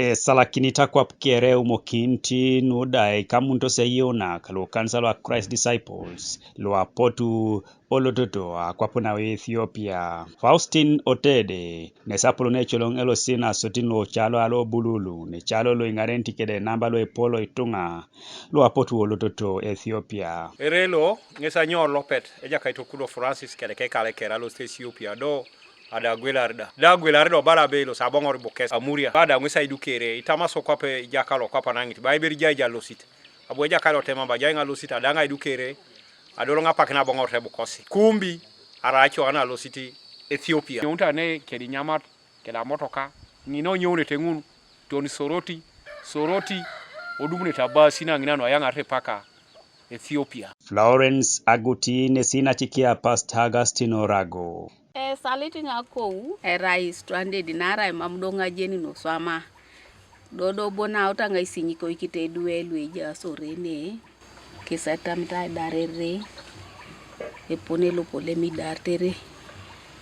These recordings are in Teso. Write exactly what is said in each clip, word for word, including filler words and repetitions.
Esalakinit akwap kere eumokinit nu da ikamunitos eyuunak lu kanisa lua Christ Disciples lu apotu olototo akwap na Ethiopia. Faustin Otede nes apolon ecoloŋ elosi nasotin lo ocalo alo Bululu, necalo lo iŋarenit kede namba lo epol lo ituŋa lu apotu olototo Ethiopia. Ere lo ŋes anyo lopet Ejakait Okudo Francis kede kekale kere alosit Ethiopia do ada agwelar da. Da agwelar da obala be ilosi aboŋor bukes Amuria. Bada ŋes aidukere, itama so kwape ijaka lo kwapa naŋit, ba iberi jai ja losit. Abu ejaka lo tema ba jai ŋa losit, ada ŋa idukere, adol ŋapakin aboŋor tebukosi. Kumbi, ara acoa na losit Ethiopia. Nyounta ne kedi nyamat, keda motoka, ŋina onyounete ŋun, toni Soroti, Soroti, odumunete abasi na ŋina nu ayaŋarete paka Ethiopia. Florence Aguti nesi nacikia Pastor Augustine Orago. Esalit ŋakou erai stranded naarai mam do ŋajeni nuswama. Dodo bo nauta ŋaisinyikoikit edue luejaas orene, kisetamit aidarere, epone lopolem idartere.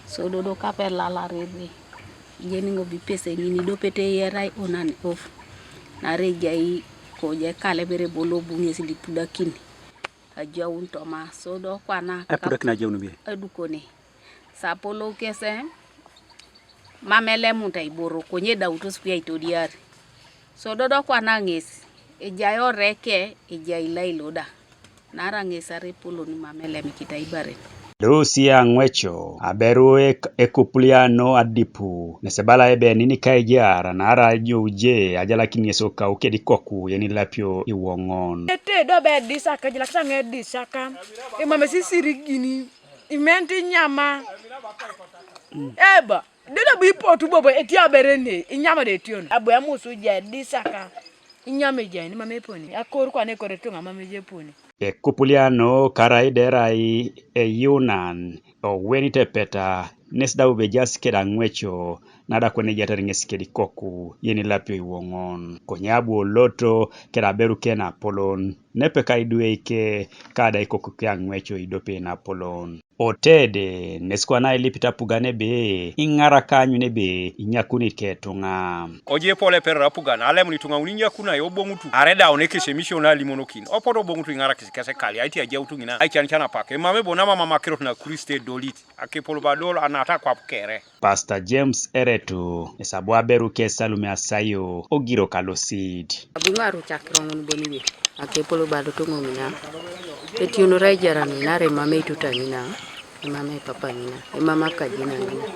So dodo kape lalarere, ijeni ŋobi pese ŋini dopete erai onan of. Naarai ejai koje kalebere bo lobu ŋes lipudakin. Ajaun toma, so do kwana epudakin ajaun bie edukone. Sapolo kese mam elemunta iboro, konye dautos kwi aitodiari. So dodo kwana ŋes, ejai oreke, ejai lailo da. Nara ŋes arepolon mam elemikita ibaren. Lusia Ŋweco aberu ek-, ekupuliano adipu, nesebala ebe nini kaijar, nara ajouje ajalakin ŋes okau kedikoku yenilapio iwoŋon. Ete do be edisaka, ejilakita ŋe edisaka, imamesi isirigini, imenit inyama. Eba, dede bu ipotu bobo eti abere ne, inyama de etion. Abu emusu ja edisaka, inyama ejai, imam eponi. Akor kwana ekore tuŋa mam ejai eponi. Ekupuliano karai derai eyunan, owenit epeta, nes da ubejas keda Ŋweco, nada kwen ejatar ŋes kedikoku, yenilapio iwoŋon. Konye abu oloto, keda aberu ke napolon, nepe kaidueike, kada ikoku ke aŋweco idope napolon. Otede, nes kwana ilipit apugan ebe, iŋarak aanyun ebe, inyakunit ketuŋa. Oje epol eperor apugan, alemun ituŋa ŋun inyakunai oboŋutu, aredaun ekesemision alimonokin, opot oboŋutu iŋarakis kesekali, aiti ajaut ŋina, aican can apak, emam ebo namamam akirot na Kristo edolit. Akepol ba dol anata kwap kere. Pastor James Eretu, esabu aberu ke esalume asayo, ogiro kalosit. Abu ŋaru cakiro ŋun boniwe, akepol ba dotoŋo ŋina. Etionore ejaran ŋina, are emam eituta ŋina, emam epapa ŋina, emam akajina ŋina.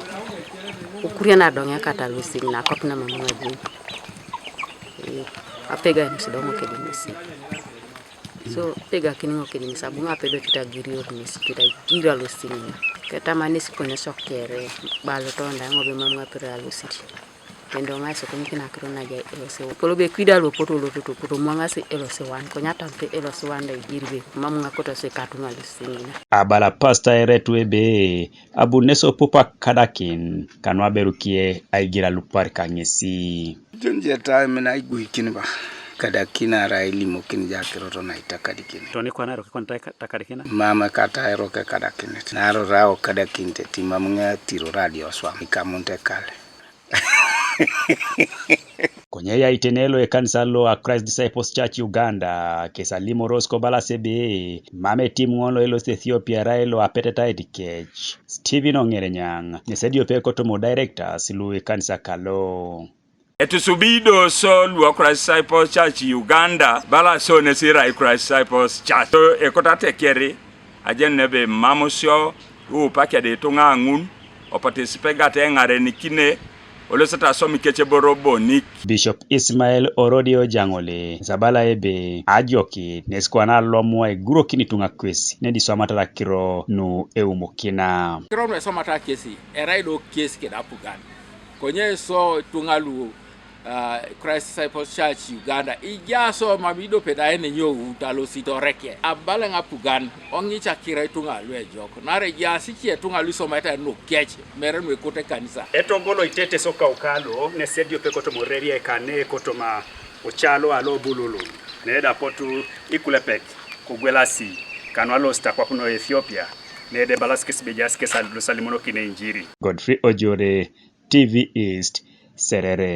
Okurian adoŋ ekata lusi ŋina, akop namam ŋajin. Ee, apega nisidoŋo kedinisi. So, pegakin ŋo kediŋis abu ŋape do kitagirior ŋes, kitagir alosiŋ. Ketama nes konye sokere, balotonda ŋobe mam ŋapere alosit. Kendo ŋai sokonyikin akiro naja elosiwan. Kolo be kwida lopot olototo, kotomuaŋasi elosiwan, konye atampe elosiwan da ejiribe, mam ŋakoto so ikatuŋ alosiŋ. Abala Pastor Eretu ebe, abu nes opup akadakin, kanu aberu kie aigir alupar kaŋesi. Jon jetai mina iguikin ba. Kadakin ara ilimokin jakirot na itakadikin. Toni kwana ero kekon takadikina? Mama kata ero kekadakinit. Naro rao kadakinit timam ŋa tiro radio swam ikamunte kale. Konye yaitene lo ekanisa lo a Christ Disciples Church Uganda, kes alimoros kobalas ebe, mam etim ŋon lo elosit Ethiopia rai lo apetetait kec. Stephen Oŋerenyaŋ, nesediope kotomo directors lu ekanisa kalo. Etusubi do so luo Christ Disciples Church Uganda, bala so nesi rai Christ Disciples Church. So ekot atekeri, ajen nebe mam sio, upakia de ituŋa ŋun, opot isipegata eŋarenikine, olosete asomi kec eboro bonik. Bishop Ismail Orodi Ojaŋole, sabala ebe, ajokit, nes kwana lomua egurokin ituŋa kwesi, nedi iswamatar akiro nu eumokina. Kiro nu eswamatar kesi, erai do kesi keda apugan. Konye so ituŋa lu ah, Christ Disciples Church Uganda, ijaso mam idope da ene nyou talosit oreke. Abala ŋapugan, oŋic akira ituŋa lu ejok. Nare ejaas ice ituŋa lu isomaete nukec, mere nu ekote kanisa. Etogolo itetes okauka lo, nesediope kotoma oreria ekane kotoma ocalo alo Bululu. Neda apotu ikulepek, kogwelasi, kanu alosit akwap no Ethiopia. Nede balas kes bejas kes alusalimonokin injiri. Godfrey Ojore, T V East, Serere.